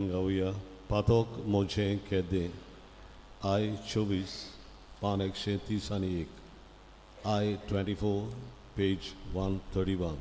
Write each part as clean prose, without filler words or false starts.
गावया पातोक म्हजें केदें I 24 पान 131, I 24 page 131.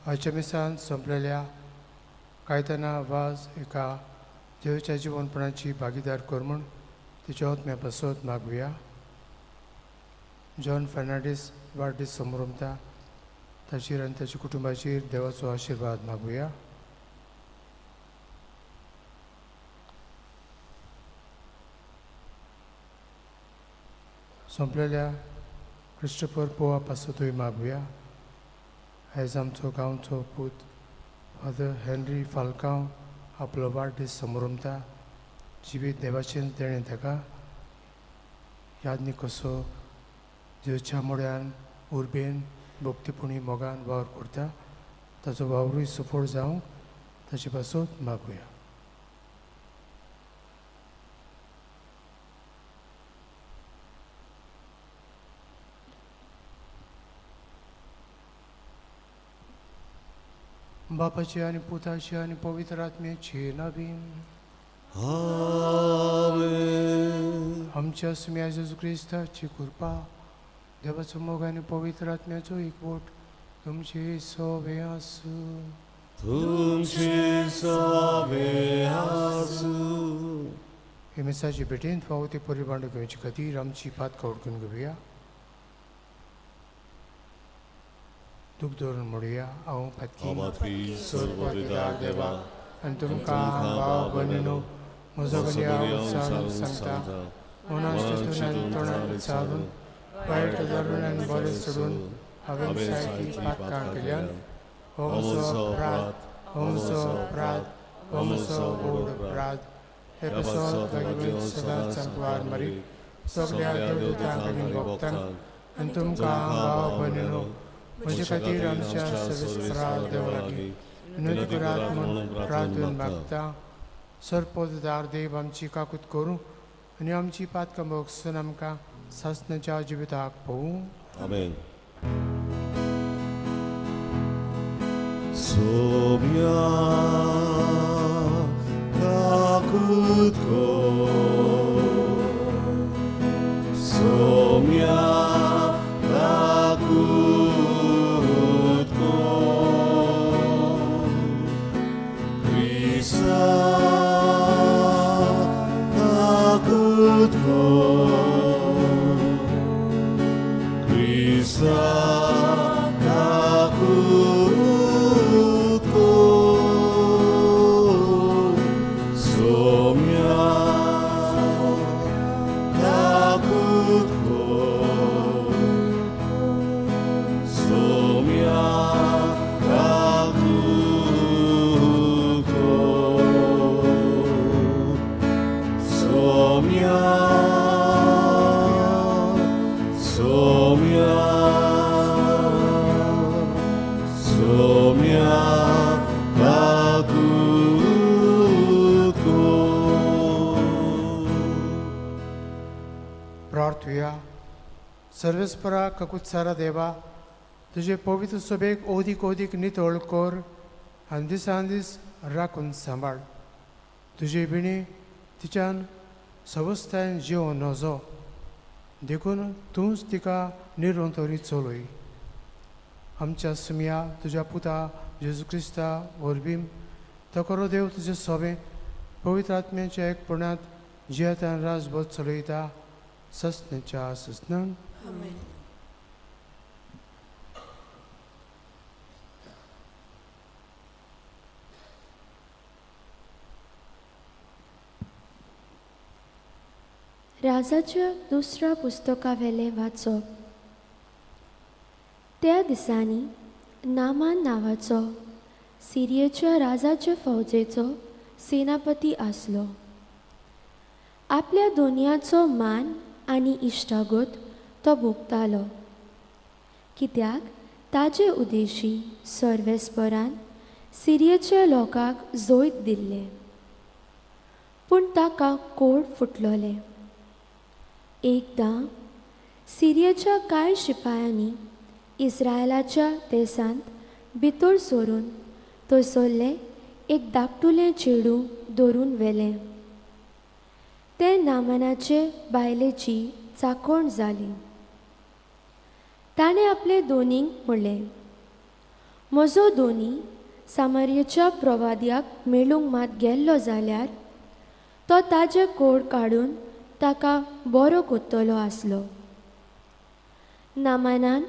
आयच्या मिसान सोंपलेल्या कायताना वाज एका देवच्या जिवनपणाची भागीदार कर म्हूण तिच्या आत्म्या पासत मागुया. जॉन फर्नांडीस वाडदीस समरमता ताचेर आनी ताच्या कुटुंबाचेर देवाचो आशिर्वाद मागुया. सोंपलेल्या क्रिस्टोफर पोवा पासतूय मागुया. आयज आमचो गांवचो पूत फादर हेनरी फाल्कांव आपलो वाडदीस समरमता. जिवीत देवाचें देणें ताका यादनी कसो जेवच्या मोड्यान उर्बेन भक्तीपुणी मोगान वावर करता ताचो वावरूय सफळ जावंक ताचे पासत मागुया. बापाची आनी पुताची आनी पवित्र आत्म्याची नावीन. आमेन. आमच्या सुम्या जेजू क्रिस्ताची कृपा, देवाचो मोग आनी पवित्र आत्म्याचो एकवट तुमचे सोबे आसूं. तुमचे सोबे आसूं. हे मिसाची भेटेंत फावो ती परिबांड घेवचे खातीर आमची पातकां उडकून घेवया. दूख धरून म्हणुया, हांव पातकी सर्वपिता देवा आनी तुमकां भाव भयणीनो म्हजो गुन्यांव सांगून सांगता, मनान चिंतून आनी तोंडान विचारून वायट धरून आनी बरें सोडून हांवें सारकी पातकां केल्यान. हो म्हजो अपराध, हो म्हजो अपराध, हो म्हजो व्हड अपराध. हे पासत भगवंत सदांच सांकवार मारी सगल्या देवदूतांक आनी भक्तांक आनी तुमकां भाव भयणीनो म्हजे खातीर आमच्या सर्वेस्परा देवा लागीं विनंती करात म्हूण प्रार्थून मागता. सरपोतदार देव आमची काकूत करूं आनी आमची पातकां भोगसून आमकां सासणाच्या जिविताक पळोवं. आमेन. सोम्या काकूत कर, सोम्या काकूत कर, क्रिस्ता काकूत कर, क्रिस्ता काकूत कर, सोम्या काकूत कर, सोम्या काकूत कर, सोम्या, सोम्या. सर्वेस्परा ककुत्सारा देवा, तुजे पवित्र सभेक ओदीक ओदीक नितळ कर आनी दिसान दीस राखून सांबाळ। तुजे बिणी तिच्यान सवस्तायन जिवन नजो, देखून तूंच तिका निरंतरी चलय। आमच्या सुमया तुज्या पुता जेजू क्रिस्ता वरवीं तकरो देव तुजे सोबे पवित्र आत्म्याच्या एकपणांत जियेतान राजबोध चलयता ससनेच्या ससनन। आमेन। राजाच्या दुसऱ्या पुस्तकावेलें वाचप। त्या दिसांनी नामान नांवाचो सिरियेच्या राजाचे फौजेचो सेनापती आसलो। आपल्या दोनयाचो मान आनी इश्टागत तो भोगतालो, कित्याक ताजे उद्देशी सर्वेस्परान सिरियेच्या लोकांक जैत दिल्लें। पूण ताका कोड फुटलोलें। एकदां सिरियेच्या कांय शिपायांनी इस्रायलाच्या देशांत भितर सरून थंयसरलें एक धाकटुलें चेडूं धरून व्हेलें। तें नामानाचे बायलेची चाकोण जाली। ताणें आपले दोनींक म्हणलें, म्हजो दोनी सामारियेच्या प्रवाद्याक मेळूंक मात गेल्लो जाल्यार तो ताजें कोड काडून ताका बरो कोत्तलो आसलो। नामानान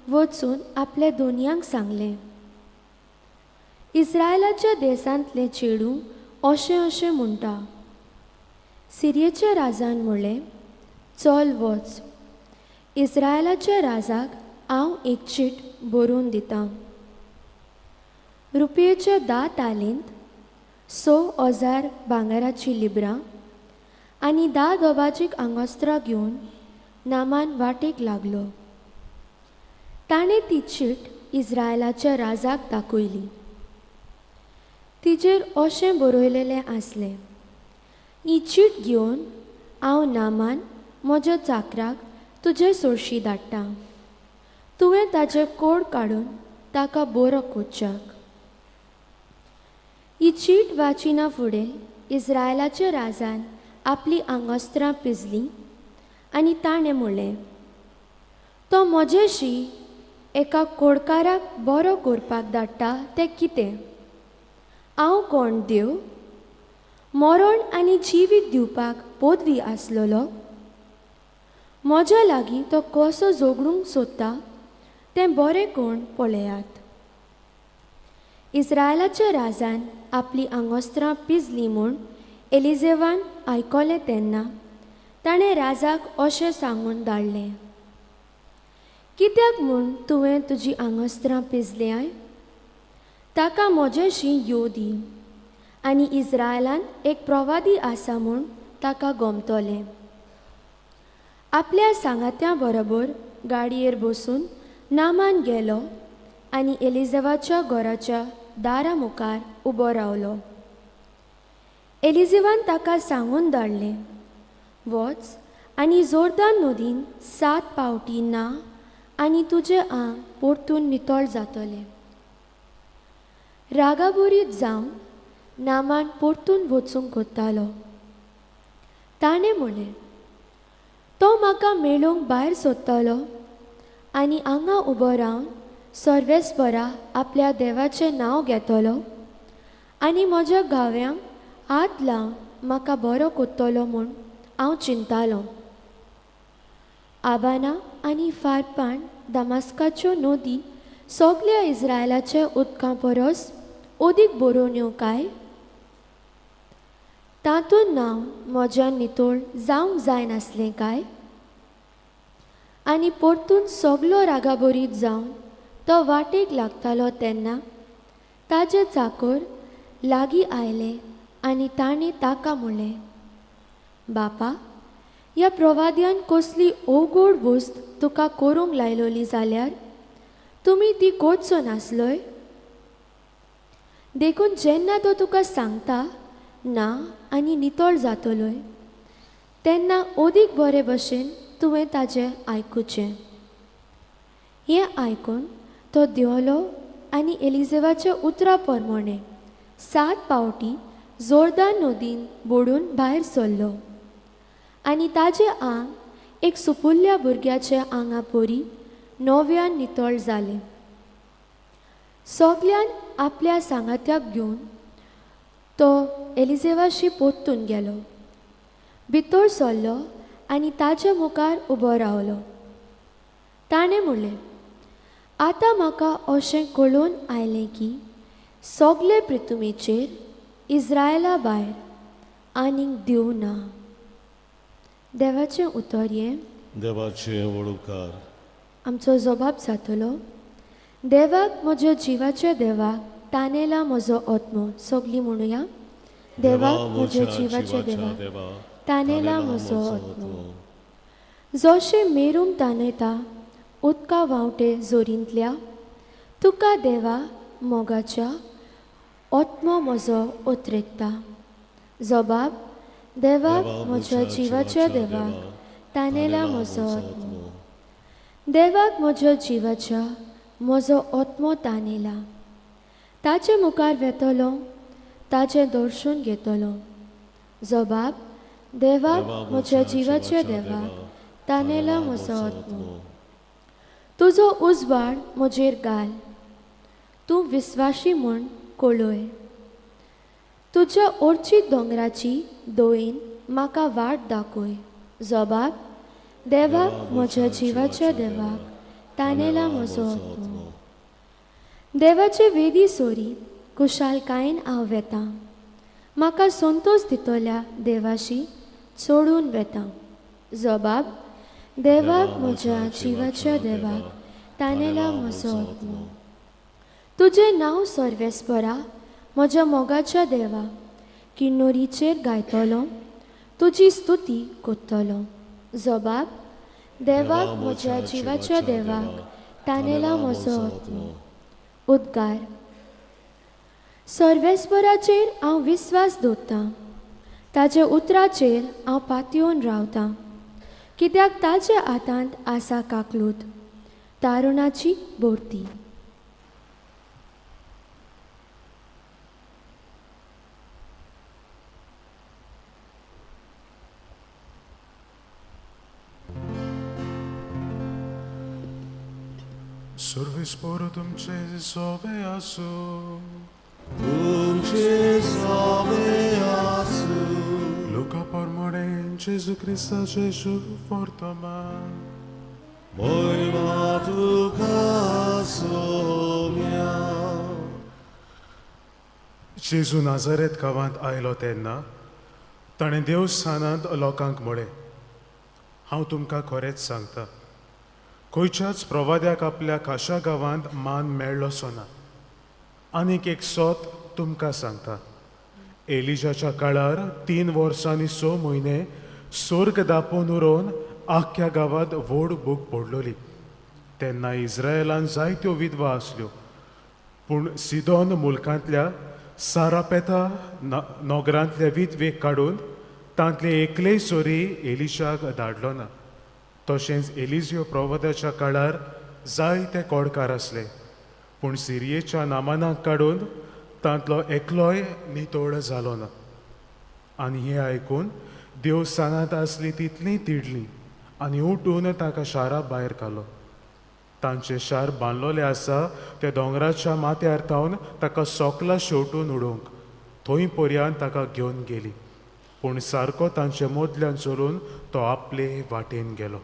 वचून आपल्या दोनयांक सांगलें, इस्रायलाच्या देशांतलें चेडूं अशें अशें म्हणटा। सिरियेच्या राजान म्हणलें, चल वच, इस्रायलाच्या राजाक हांव एक चीट बरोवन दितां। रुपयेच्या 10 तालींत 6,000 भांगराचीं लिब्रां आनी 10 दोबाजीक आंगोस्त्रां घेवन नामान वाटेक लागलो। ताणें ती चीट इस्रायलाच्या राजाक दाखयली। तिजेर अशें बरयलेलें आसलें, ही चीट घेवन हांव नामान म्हज्या चाकराक तुजे सोरशी धाडटा, तुवें ताजें कोड काडून ताका बरो कोच्याक। ही चीट वाचिना फुडें इस्रायलाच्या राजान आपली आंगोस्त्रां पिजलीं आनी ताणें म्हणलें, तो म्हजेशी एका कोडकाराक बरो करपाक धाडटा तें कितें? हांव कोण देव? मरण आनी जिवीत दिवपाक पदवी आसलेलो? म्हज्या लागीं तो कसो झगडूंक सोदता तें बरें कोण पळयात। इस्रायलाच्या राजान आपली आंगोस्त्रां पिजलीं म्हूण एलिजेवान आयकलें तेन्ना ताणें राजाक अशें सांगून धाडलें, कित्याक म्हूण तुवें तुजी आंगोस्त्रां पिजल्यांय? ताका म्हजेशी यो दी आनी इस्रायलांत एक प्रवादी आसा म्हूण ताका गमतलें। आपल्या सांगात्या बरोबर गाडयेर बसून नामान गेलो आनी एलिजेवाच्या घराच्या दारा मुखार उबो रावलो। एलिजेवान ताका सांगून धाडलें, वच आनी जोर्दान नदीन 7 पावटी ना आनी तुजें आंग परतून नितळ जातलें। रागाबरीत जावन नामान परतून वचूंक कोत्तालो। ताणें म्हणलें, तो म्हाका मेळूंक भायर सोदतालो आनी हांगा उबो रावन सर्वेस्परा आपल्या देवाचें नांव घेतलो आनी म्हज्या गाव्यांक हात लावन म्हाका बरो कोत्तलो म्हूण हांव चिंतालो। आबाना आनी फारपान दमास्काच्यो नदी सगल्या इस्रायलाच्या उदकां परस अदीक बरोवन्यो काय? तातूंत नांव म्हज्यान नितळ जावंक जायनासलें काय? आनी परतून सगलो रागाबरीत जावन तो वाटेक लागतालो तेन्ना ताजे चाकर लागीं आयले आनी ताणें ताका म्हणलें, बापा, ह्या प्रवाद्यान कसली अवघड वस्त तुका करूंक लायलोली जाल्यार तुमी ती करचो नासलोय? देखून जेन्ना तो तुका सांगता ना आनी नितळ जातलोय तेन्ना अदीक बरे भशेन तुवें ताजें आयकुचें। हें आयकून तो देंवलो आनी एलिजेवाच्या उतरा प्रमाणें 7 पावटी जोर्दान नदीन बोडून भायर सरलो आनी ताजें आंग एक सुपुल्ल्या भुरग्याच्या आंगा परी नव्यान नितळ जालें. सगल्यान आपल्या सांगात्याक घेवन तो एलिजेवाशी परतून गेलो, भितर सरलो आनी ताच्या मुखार उबो रावलो. ताणें म्हणलें, आतां म्हाका अशें कळून आयलें की सगळे पृथ्वीचेर इस्रायला भायर आनीक देव ना. देवाचें उतर हें. देवाचे वळुकार. आमचो जबाब जातलो, देवाक म्हज्या जिवाच्या देवाक तानेला म्हजो आत्मो. सगळीं म्हणुया, देवाक म्हज्या जिवाच्या देवाक तानेला म्हजो आत्मो. जशें मेरूम तानयता उदका व्हांवटे जोरींतल्या, तुका देवा मोगाच्या आत्मो म्हजो उतरेकता. जबाब, देवाक म्हज्या जिवाच्या देवाक तानेला म्हजो आत्मो. देवाक म्हज्या जिवाच्या म्हजो आत्मो तानेला. ताचे मुखार वेतलो, ताचें दर्शन घेतलो. जबाब, देवाक म्हज्या जिवाच्या देवाक तानेला म्हजो आत्मो. तुजो उजवाड म्हजेर घाल, तूं विस्वाशी म्हूण कळय. तुज्या ओर्ची दोंगराची दोयेन म्हाका वाट दाखय. जबाब, देवाक म्हज्या जिवाच्या देवाक तानेला म्हजो आत्मो. देवाचे वेदी सोरी कुशालकायेन हांव वेतां, म्हाका संतोश दितल्या देवाशी चडून वेतां. जबाब, देवाक म्हज्या जिवाच्या देवाक तानेला म्हजो आत्मो. तुजें नांव सर्वेस्परा म्हज्या मोगाच्या देवा, किन्नोरीचेर गायतलो, तुजी स्तुती कोत्तलो. जबाब, देवाक म्हज्या जिवाच्या देवाक तानेला म्हजो आत्मो. उद्गार. सर्वेस्पराचेर हांव विस्वास दवरतां, ताच्या उतराचेर हांव पातयेवन रावतां, कित्याक ताच्या हातांत आसा काकलूत तारुणाची बोर्ती. सर्वेस्पर तुमचे सोवे आसूं. तुमचे सोवे आसूं. लुका प्रमाणे जेजू क्रिस्ताचे शुभ वर्तमान. मोयमा तुका सोम्या. जेजू नाजारेत गांवांत आयलो तेन्ना ताणें देवस्थानांत लोकांक म्हळें, हांव तुमकां खरेंच सांगता, खंयच्याच प्रवाद्याक आपल्या खाशा गांवांत मान मेळ्ळोसो ना. आनीक एक सोत तुमकां सांगता, एलिजाच्या काळार 3 वर्सां आनी 6 म्हयने सोर्ग दापोवन उरोवन आख्ख्या गांवांत व्हड भूक पडलोली. तेन्ना इस्रायलान जायत्यो विधवा आसल्यो, पूण सिदोन मुलकांतल्या सारापेता नगरांतले विधवेक काडून तांतले एकलेय सोरी एलिशाक धाडलो ना. तशेंच एलिजियो प्रवादाच्या काळार जायते कोडकार आसले, पूण सिरियेच्या नामानाक काडून तांतलो एकलोय नितळ जालो ना. आनी हें आयकून देवस्थानांत आसली तितलीं तिडलीं आनी उठून ताका शारा भायर घालो. तांचें शार बांदलोलें आसा त्या दोंगराच्या माथ्यार थावन ताका सोकला शेवटून उडोवंक थंय पर्यंत ताका घेवन गेली, पूण सारको तांचे मदल्यान चलून तो आपले वाटेन गेलो.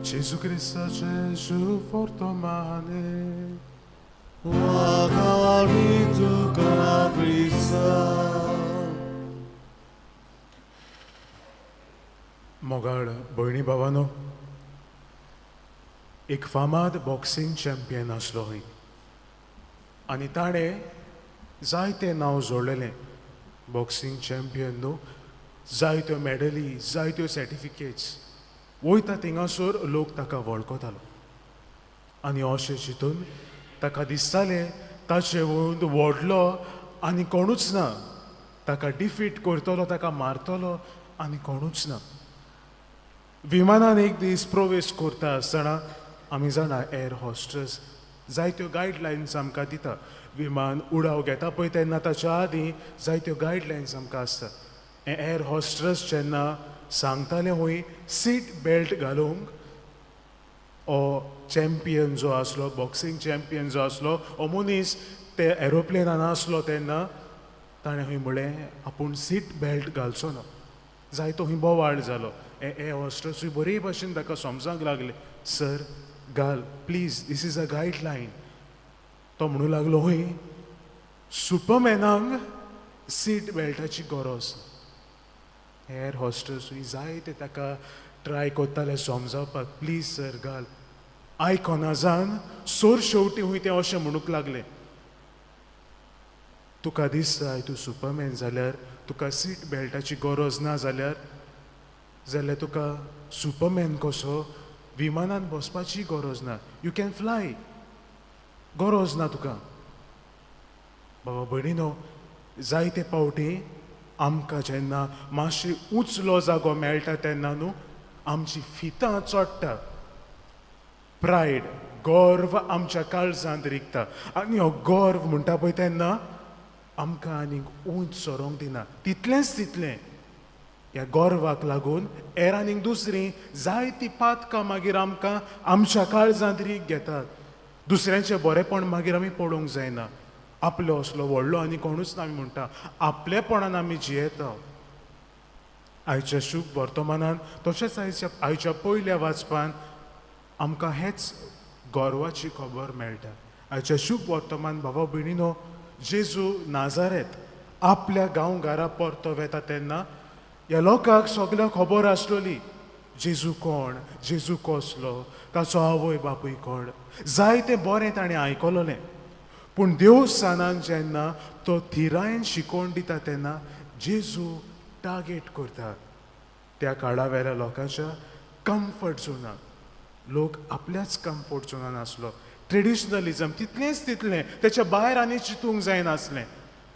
जेजू क्रिस्ताचें शुभ वर्तमान. वाखाणी तुका क्रिस्ता. मोगाळ भयणी भावानो, एक फामाद बॉक्सिंग चॅम्पियन आसलो हय आनी ताणें जायतें नांव जोडलेलें. बॉक्सिंग चॅम्पियन न्हू, जायत्यो मॅडली, जायत्यो सर्टिफिकेट्स. वयता थिंगासर लोक ताका वळखतालो आनी अशें चिंतून ताका दिसतालें ताचे वयर व्हडलो आनी कोणूच ना, ताका डिफीट करतलो, ताका मारतलो आनी कोणूच ना. विमानान एक दीस प्रवेश करता आसतना आमी जाणा एअर हॉस्टेस जायत्यो गायडलायन्स आमकां दिता. विमान उडाव घेता पळय तेन्ना ताच्या आदीं जायत्यो गायडलायन्स आमकां आसता. हें एअर हॉस्टेस जेन्ना सांगतालें हूंय सीट बेल्ट घालूंक, हो चॅम्पियन जो आसलो, बॉक्सिंग चॅम्पियन जो आसलो, हो मनीस ते एरोप्लेनान आसलो तेन्ना ताणें हूंय म्हणलें आपूण सीट बेल्ट घालचो ना. जायतो हूंय बोवाळ जालो. एअर हॉस्टेसूय बरे भाशेन ताका समजावंक लागले, सर घाल please, this is a guideline. तो म्हणूं लागलो हूंय सुपरमॅनाक सीट बेल्टाची गरज. एअर हॉस्टेसूय जायते ताका ट्राय करताले समजावपाक, प्लीज सर घाल. आयकना जावन सोर शेवटी हूंय तें अशें म्हणूंक लागलें, तुका दिसता तूं सुपरमॅन जाल्यार तुका सीट बेल्टाची गरज ना जाल्यार जाल्यार तुका सुपरमॅन कसो विमानान बसपाची गरज ना, you can fly, गरज ना तुका. बाबा भयणीनो, जायते फावटी आमकां जेन्ना मातशी उंचलो जागो मेळटा तेन्ना न्हू आमची फितां चडटा, प्रायड, गर्व आमच्या काळजांत रिगता आनी हो गर्व म्हणटा पळय तेन्ना आमकां आनीक उंच सरोंक दिना. तितलेंच तितलें ह्या गर्वाक लागून हेर आनीक दुसरीं जायतीं पातकां मागीर आमकां आमच्या काळजांत रीग घेतात. दुसऱ्यांचें बरेंपण मागीर आमी पळोवंक जायना. आपलो असलो व्हडलो आनी कोणूच ना आमी म्हणटा, आपलेपणान आमी जियेता. आयच्या शुभ वर्तमानान तशेंच आयच्या पयल्या वाचपान आमकां हेच गर्वाची खबर मेळटा. आयच्या शुभ वर्तमान भावा भयणीनो, जेजू नाजारेत आपल्या गांव घरा परतो वेता तेन्ना ह्या लोकांक सगळ्यांक खबर आसलोली जेजू कोण, जेजू कसलो, ताचो आवय बापूय कोण, जायतें बरें ताणें आयकलोलें. पूण देवस्थानान जेन्ना तो थिरायेन शिकोवन दिता तेन्ना जेजू टार्गेट करता त्या काळा वेल्या लोकांच्या कम्फर्ट झोनाक. लोक आपल्याच कम्फर्ट झोनान आसलो, ट्रेडिशनलिजम तितलेंच तितलें, तेच्या भायर आनी चिंतूंक जायनासलें.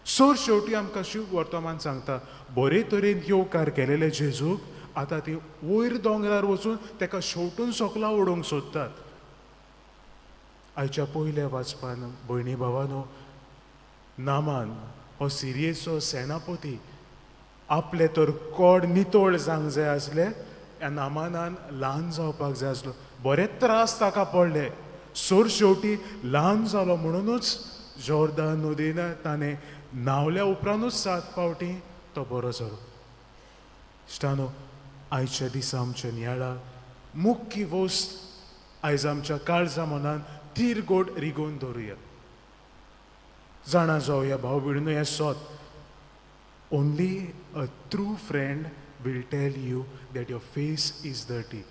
सोर शेवटी आमकां शुभ वर्तमान सांगता, बरे तरेन येवकार केलेले जेजूक आतां ती वयर दोंगरार वचून ताका शेवटून सोकला उडोवंक सोदतात. आयच्या पयल्या वाचपान भयणी भावानो, नामान हो सिरियेचो सेनापती आपले तर कोड नितळ जावंक जाय आसले, ह्या नामानान ल्हान जावपाक जाय आसलो. बरे त्रास ताका पडले, सोर शेवटी ल्हान जालो म्हणुनूच जॉर्दान नदीन ताणें न्हांवल्या उपरांतूच 7 फावटी तो बरो जालो. इश्टानो, आयच्या दिसा आमच्या नियाळा मुख्य वस्त आयज आमच्या काळजा मनान थीर गोड रिगोवन दवरुया. जाणा जावया भाव भयणीनो, हें सोत, only a true friend will tell you that your face is dirty.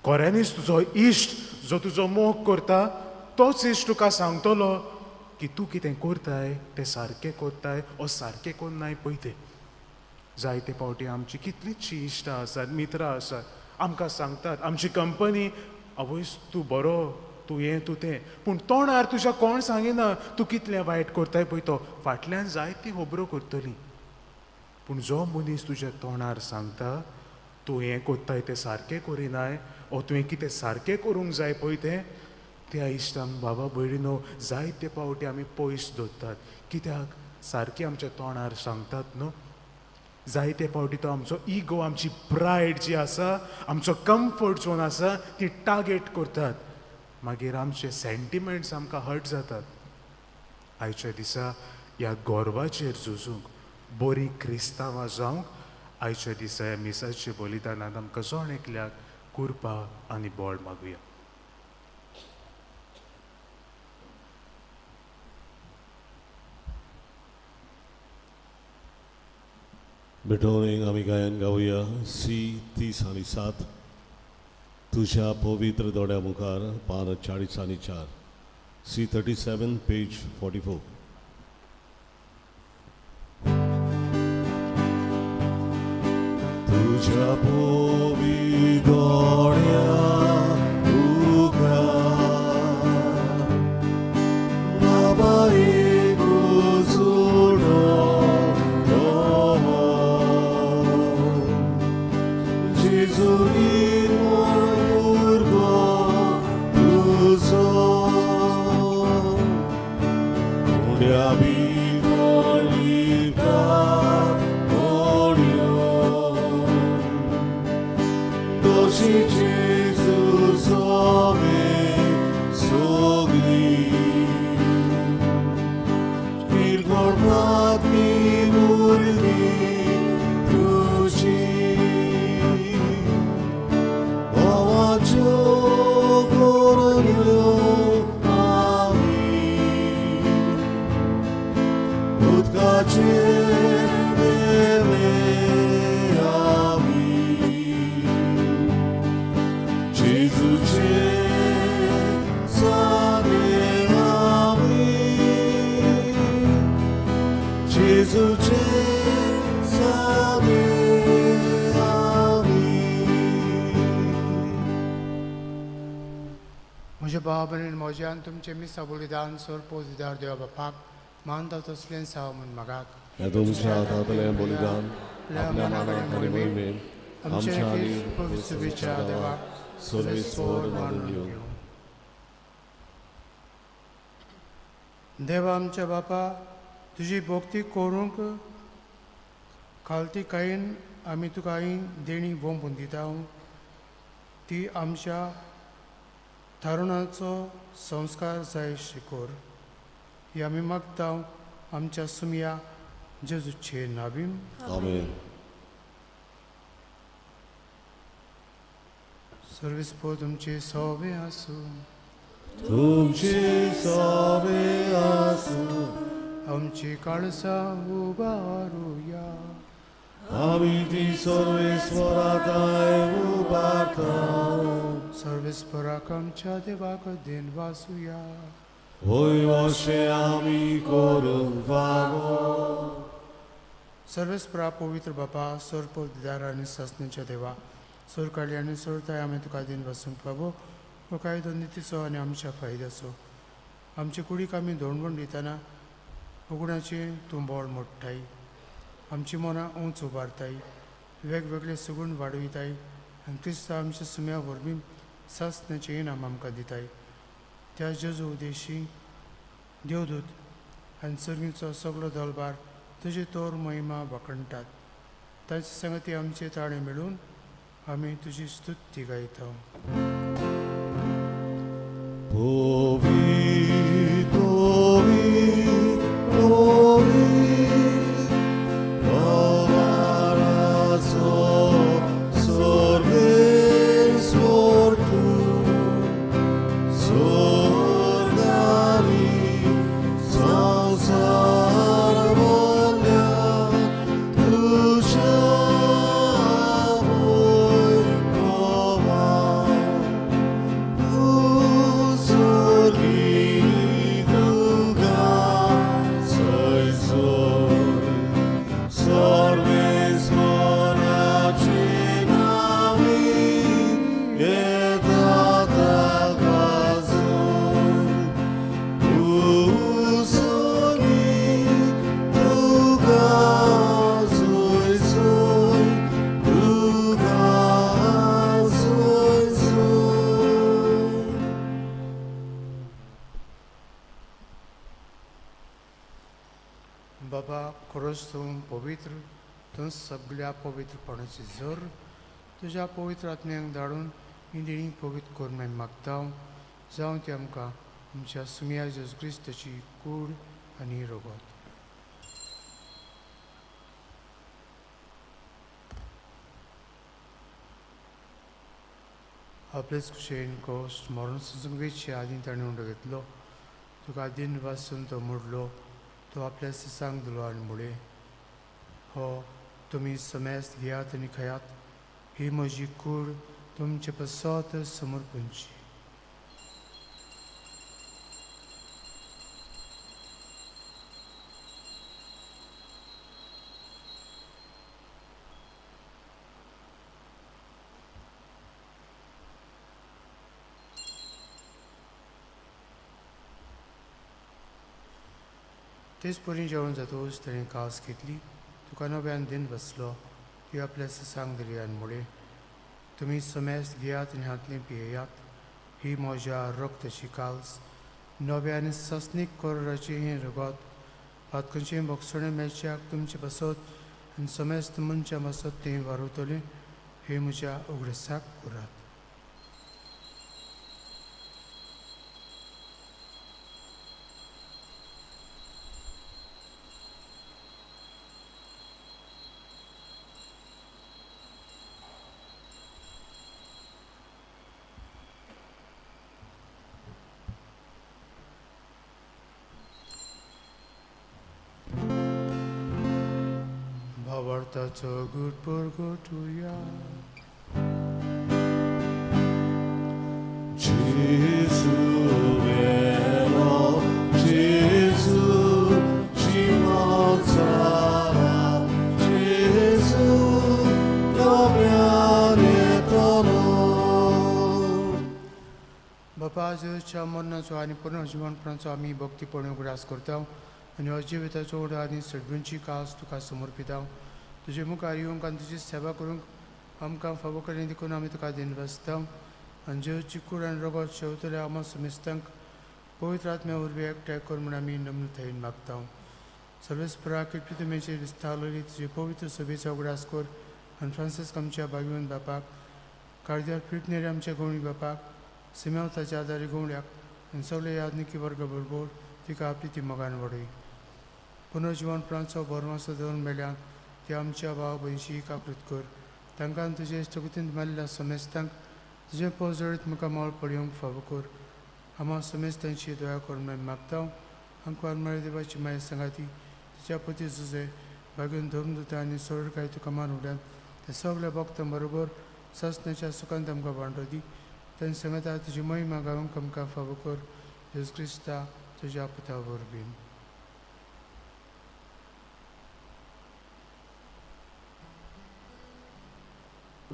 खऱ्यांनीच तुजो इश्ट जो तुजो मोग करता तोच इश्ट तुका सांगतलो की तूं कितें करताय तें सारकें करताय ओ सारकें करनाय पळय तें. जायते फावटी आमची कितलींचशीं इश्टां आसात, मित्रां आसात, आमकां सांगतात आमची कंपनी, आवयस तूं बरो, तूं हें तूं तें, पूण तोंडार तुज्या कोण सांगिना तूं कितलें वायट करताय पळय तो, फाटल्यान जायती खबरो करतली. पूण जो मनीस तुज्या तोंडार सांगता तूं हें करताय तें सारकें करिनाय ओ तुवें कितें सारकें करूंक जाय पळय तें, त्या इश्टांक बाबा भयणीनो जायते फावटी आमी पयस दवरतात. कित्याक? सारकें आमच्या तोंडार सांगतात न्हू. जायते फावटी तो आमचो इगो, आमची प्रायड जी आसा, आमचो कम्फर्ट झोन आसा, ती टार्गेट करतात. मागीर आमचे सेंटिमेंट्स आमकां हर्ट जातात. आयच्या दिसा ह्या गर्वाचेर झुजूंक, बरी क्रिस्तांवां जावंक आयच्या दिसा ह्या मिसाच्या बलिदानान आमकां जण एकल्याक कृपा आनी बळ मागुया. भेटवणेक आमी गायन गावया सी 30 आनी 7, तुज्या पवित्र दोळ्या मुखार, पान 40 आनी 4, सी 37 पेज 44. तुज्या पवित्र दोळ्या मुखार बाबा एक उजळो जेजू. निर्दोशी जेजू सोवे सोगली किरकोळ पापी भुरगीं तुजी भावाच्यो करुण्यो आमी उदकाचे देवे आमी जेजूचे सारे आमी जेजूचे सारे आमी. म्हज्या भाव भयण म्हज्यान तुमचें मिसा बलिदान सोरपो दिदार देवा बापाक मानता तसलें साव म्हूण मागात. ह्या तुमच्या हातांतलें बलिदान आपल्या मानाक आनी मोहिमेन आमच्या आनी पवित्र देवाक सर्वेस्पर मानून घेवं. देवा आमच्या बापा, तुजी भक्ती करूंक खालतीकायेन आमी तुका ही देणी बोंबून दिता. ती आमच्या थारुणाचो संस्कार जाय शिकोर ही आमी मागता आमच्या सुमया जेजूचे नाबीम. आमेन. सर्वीस पो तुमचे सोबे आसूं. तुमचे सावे आसूं. आमची काळसां उबारुया. आमी ती सर्वेस्वराताय उबारता. सर्वेस्पराक आमच्या देवाक देन वासुया. होय, अशें आमी करूंक फावो. सर्वेस्परा पवित्र बापा, सोरप दिदार आनी सासणेच्या देवा, सोरकाली आनी सोरताय आमी तुका दिन वसूंक फावो हो कायदो नितीचो आनी आमच्या फायद्याचो. आमचे कुडीक आमी धोणवण दितना उगुणाचें तूं बळ मोडटाय, आमची मनां उंच उबारताय, वेगवेगळे सगूण वाडयताय आनी क्रिस्त आमच्या सुम्या वरवीं सासण्याचें इनाम आमकां दिताय. त्या जेजू उदेशी देवदूत आनी सर्गीचो सगलो दलबार तुजी तोर महिमा वाखणटात. तांचे संगती आमचे ताळे मेळून आमी तुजी स्तुती गायता. पवित्र, पवित्र, पवित्र, सर्वेस्पर तूं, स्वर्गानी संवसार भरल्या तुज्या वैभवान. तूं स्वर्गी तुका सयसोय, सर्वेस्पराचे नांवी येता ताका जोड. तूं स्वर्गी तुका सयसोय, तुका सयसोय. बाबा, खरोच तूं पवित्र, तूं सगल्या पवित्रपणाची जोर. तुज्या पवित्र आत्म्यांक धाडून ही देणी पवित्र करून आमी मागता, जावं ती आमकां आमच्या सुमया जेजू क्रिस्ताची कूड आनी रगत. आपलेच कुशेन कोश्ट मरण सोसूंक वेचे आदीं ताणें उंडो घेतलो, तुका दिन वासून तो मोडलो, तो आपल्या सिसांक दिलो आनी म्हणलें, हो तुमी समेस्त घेयात आनी खायात, ही म्हजी कूड तुमचे पसत समर्पणची. तेच परी जेवण जातकूच ताणें कास घेतली, तुका नव्यान दिन बसलो, ती आपल्या सिसांक दिली आनी म्हणलें, तुमी समेस्त घेयात आनी हांतलें पियेयात, ही म्हज्या रक्ताची काल्स, नव्या आनी ससनीक कोराचें हें रगत पातकांचें भोगसणें मेळच्याक तुमचे पासत आनी समेस्त मनशां पासत तें वारवतलें. हे म्हज्या उगडासाक करात. भावार्थाचो good परगटुया. Gesù vero, Gesù ci mozzarà, Gesù dobbiamo. बापा, जेजूच्या मरणाचो आनी पुनर्जिवनपणाचो आमी भक्तीपणे उगडास करता आनी हो जिविताचो उडो आनी सडबींची कास तुका समर्पिता. तुजे मुखार येवंक आनी तुजी सेवा करूंक आमकां फावो केली देखून आमी तुका दिनवासता. आनी जेजूची कूड आनी रगत शेवतल्या आमा समेस्तांक पवित्र आत्म्या वरवीं एकठांय कर म्हूण आमी नम्रतायेन मागता. सर्वेस्परा कृपा तुमेचेर विस्तारलेली तुजे पवित्र सभेचो उगडास कर आनी फ्रांसिस्क आमच्या भाग्यवंत बापाक, कार्दिनाल फिलीप नेरी आमच्या गवणी बापाक, सिमेव ताच्या आदारी गवण्याक आनी सगळे याज्ञिकी वर्ग बरोबर तिका आपली ती मोगान वाडय. पुनर्जिवनपणाचो भरवंसो दवरून मेल्यान ती आमच्या भाव भयणीशी काकृत कर. तांकां तुजे इश्टगतींत मेल्ल्या समेस्तांक तुजें पोजडीत मुखार मोल पळोवंक फावो कर. आमा समेस्तांची दया कर म्हूण आमी मागता. आमकां आरमारी देवाची माया सांगाती तुज्या पती जुजे भाग्यून धर्मदूता आनी सोडकाय तुका मान उड्यान ते सगल्या भक्तां बरोबर सासणाच्या सुखांत आमकां वांटो दी. तांचे सांगाता तुजी महिमा गावंक आमकां फावो कर. जेजू क्रिस्ता तुज्या पुता वरवीं.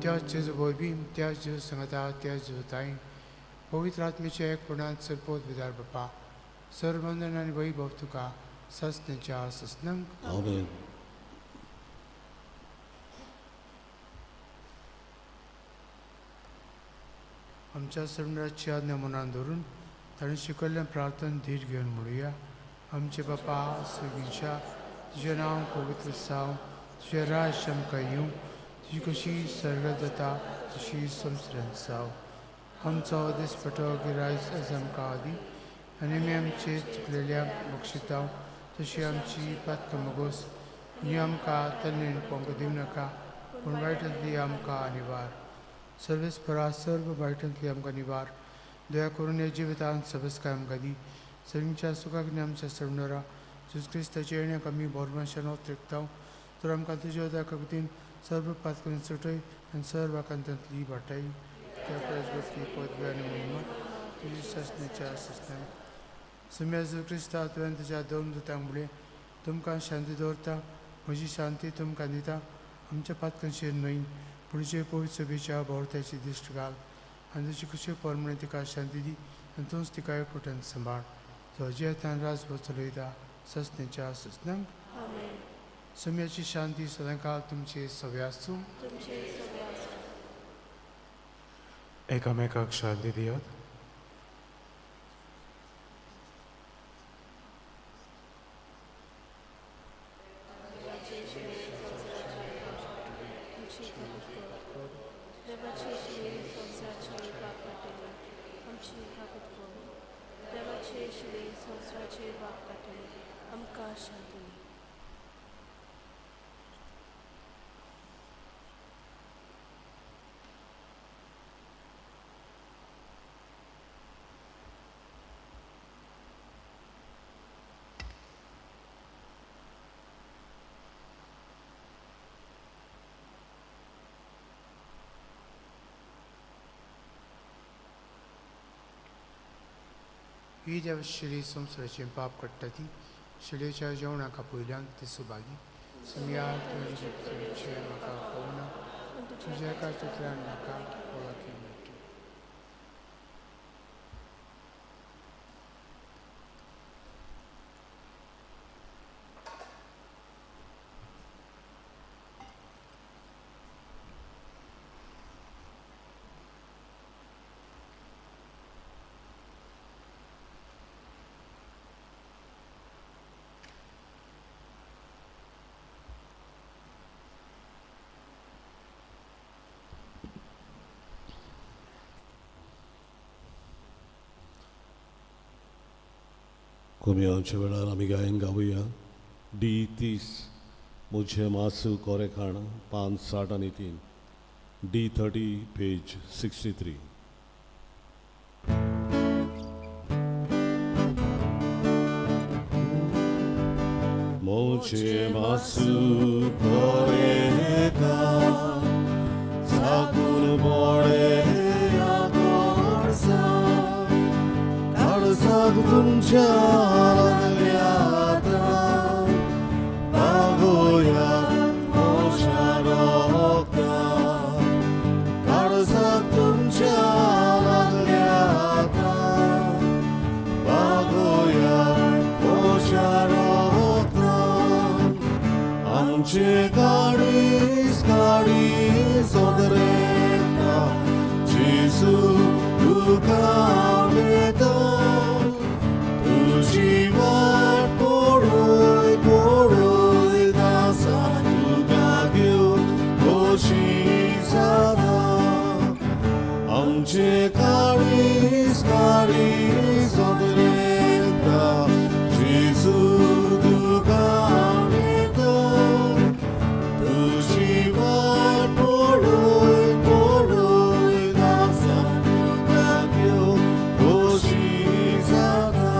त्या जेजू वरवीं, त्या जेजू सांगाता, त्या जेजू ताई पवित्र आत्मेच्या एकपणांत सरपोत विदार बापा सर्वंदन आनी वैभव तुका सासणाच्या सासणांक. आमेन. आमच्या सर्वराची आज्ञा मनान धरून ताणें शिकयल्लें प्रार्थना धीर घेवन म्हणुया. आमचे बापा सगळींच्या तुजें नांव पवित्र जावं, तुजें राज्य आमकां येवं, तुजी कशी सर्गात जाता तशी संवसारांत जावं. आमचो दिसपटो गिरायज आज आमकां दी आनी आमी आमचे चुकलेल्या बक्षिता तशी आमची पातकां मगोस आनी आमकां तल्लीन पोंक दिवं नाका, पूण वायटांतली आमकां निवार. सर्वेस्परा सर्व वायटांतली आमकां निवार. दया करून ह्या जिवितांत सबसकाय आमकां दी. सगळ्यांच्या सुखाक आनी आमच्या सरणारा जेजू क्रिस्ताच्या येण्याक आमी बोरमाशान ओतरेकता. तर आमकां तुज्या उदका सर्व पातकां सुटय आनी सर्व आकांतांतली वाटाय. त्या प्रजवती पदवी आनी महिमा तुजी सासणाच्या सासणाक. सुम्या जेजू क्रिस्ता तुवें तुज्या दोन दुतांक म्हणलें, तुमकां शांती दवरता, म्हजी शांती तुमकां दिता. आमच्या पातकांचेर न्हय पूण जे पवित्र सभेच्या भोंवत्याची दिश्ट घाल आनी तुजी खुशी प्रमाणे तिका शांती दी आनी तूंच तिका एकवटान सांबाळ. जो जियेतान राजभर चलयता सासणाच्या सासणाक. सुम्याची शांती सदांकाळ तुमचे सवे आसूं. एकामेकाक शांती दियात. ही देव शिली संवसाराचें पाप काडटा ती शिलेच्या जेवणाक आपयल्यान ती सुभागी. सुमया तुजें म्हाका पळोवना, तुज्या एका चित्रान म्हाका वळखी मेळटा. कोमियांच्या वेळार आमी गायन गावया डी 30 मुझे मासू कोरे खाण पान 63 डी 30 पेज 63. मुझे मासू कोरे खाण साकून बोडे आकोडसा काळजाक तुमच्या लागल्याता बागोया मोच्या रोगता काळजाक तुमच्या लागल्याता बागोया मोच्या रोगता आमचे काळीज काळीज सोदरेता जेजू तुका आवडता तुजी वाट पळय पळय आसा तुका घेवन खोशी जाता आमचे काळीज काळीज सोदरेता जेजू तुका आवडता तुजी वाट पळय पळय आसा तुका घेवन खोशी जाता.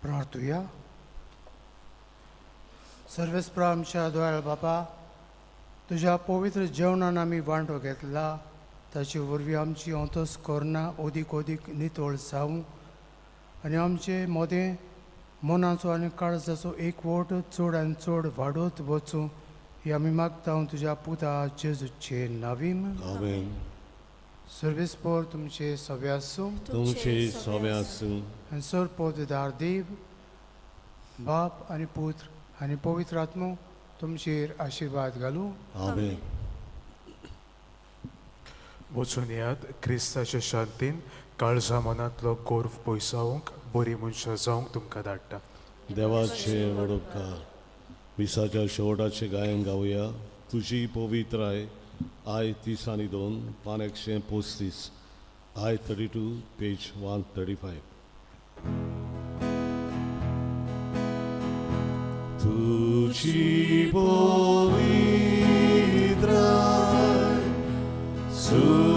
प्रार्थुया. सर्वेस्प्रा आमच्या दोयाळ बापा, तुज्या पवित्र जेवणान आमी वांटो घेतला ताचे वरवीं आमची अंतस करना ओदीक ओदीक नितळ जावं आनी आमचे मोदें मनाचो आनी काळजाचो एकवट चड आनी चड वाडत वचूं ही आमी मागता तुज्या पुता जेजूचे नावीम. आमेन. सर्वेस्पोर तुमचे सवे आसूं. तुमचे सोबे आसूं. आनी सर पवित्र देव बाप आनी पुत्र आनी पवित्र आत्मो तुमचेर आशिर्वाद घालूं. आमेन. वचून येयात क्रिस्ताच्या शांतीन काळजा मनांतलो गोर्व पयसावंक बरी मनशां जावंक तुमकां धाडटा. देवाचे व्हड उपकार. मिसाच्या शेवटाचे गायन गावया तुजी पवित्राय I 32 पान 135 I 32 page 135. तुजी पवित्राय सुनावता.